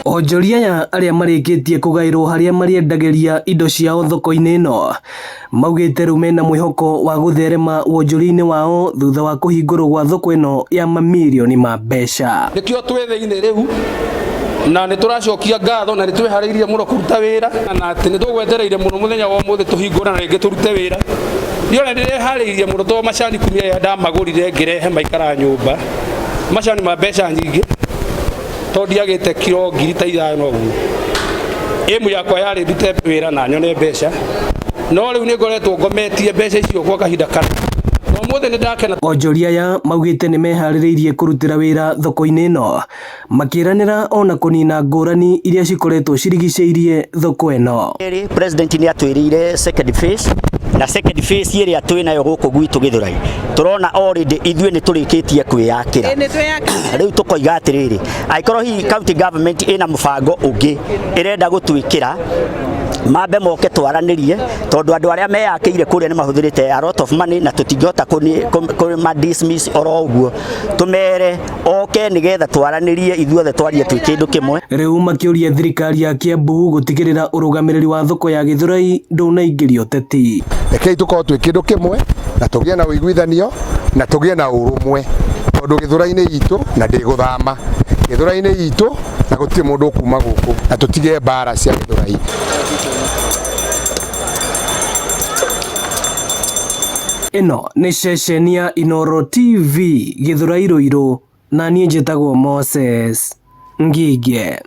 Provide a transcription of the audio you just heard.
Onjoria aya arĩa marĩkĩtie kũgaĩrwo harĩa marĩendagĩria indo ciao thoko-inĩ ĩno maugĩte rĩu mena mwĩhoko wa gũtherema wonjoria-inĩ wao thutha wa kũhingũrwo gwa thoko ĩno ya mamirioni ma mbeca. Nĩkĩo twĩ thĩinĩ rĩu na nĩ tũracokia ngatho na nĩ twĩharĩirie mũno kũruta wĩra na atĩ nĩ tũgwetereire mũno mũthenya wa ũmũthĩ tũhingũre na rĩngĩ tũrute wĩra. Niĩ ona ndĩreharĩirie mũno tondũ macani kumia rĩrĩa ndamagũrire ngĩrehe maikara nyũmba, macani ma mbeca nyingĩ tondũ ndiagĩte kiro 5,000 ũguo. Ĩmu yakwa yarĩ ndute wĩra na nyone mbeca, no rĩu nĩ ngoretwo ngometie mbeca icio gwa kahinda kana. Na ũmũthĩ nĩ ndakena. Onjoria aya maugĩte nĩ meharĩrĩirie kũrutĩra wĩra thoko-inĩ ĩno makĩranĩra ona kũnina ngũrani iria cikoretwo cirigicĩirie thoko ĩno. Kerĩ, President nĩ atwĩrĩire second phase na second phase ĩrĩa twĩ nayo gũkũ gwitũ Gĩthũrai tũrona already ithuĩ nĩ tũrĩkĩtie kwĩyakĩra. Rĩu tũkoiga atĩrĩrĩ, angĩkorwo hihi county government ĩna mũbango ũngĩ ĩrenda gũtwĩkĩra, mambe moke twaranĩrie, tondũ andũ arĩa meyakĩire kũrĩa nĩ mahũthĩrĩte a lot of money na tũtingĩhota kũma dismiss oro ũguo, tũmere oke nĩgetha twaranĩrie ithuothe twarie twĩ kĩndũ kĩmwe. Rĩu makĩũria thirikari ya Kiambu gũtigĩrĩra ũrũgamĩrĩri wa thoko ya Gĩthũrai ndũnaingĩria ũteti. Rekei tũkorwo twĩ kĩndũ kĩmwe na tũgĩe na ũiguithanio na tũgĩe na ũrũmwe, tondũ Gĩthũrai-inĩ itũ na ndĩgũthama Gĩthũrai-inĩ itũ na gũtirĩ mũndũ ũkuma gũkũ, na tũtige mbara cia Gĩthũrai. Ĩno nĩ ceceni ya Inooro TV Gĩthũrai Rũirũ, na niĩ njĩtagwo Moses Ngige.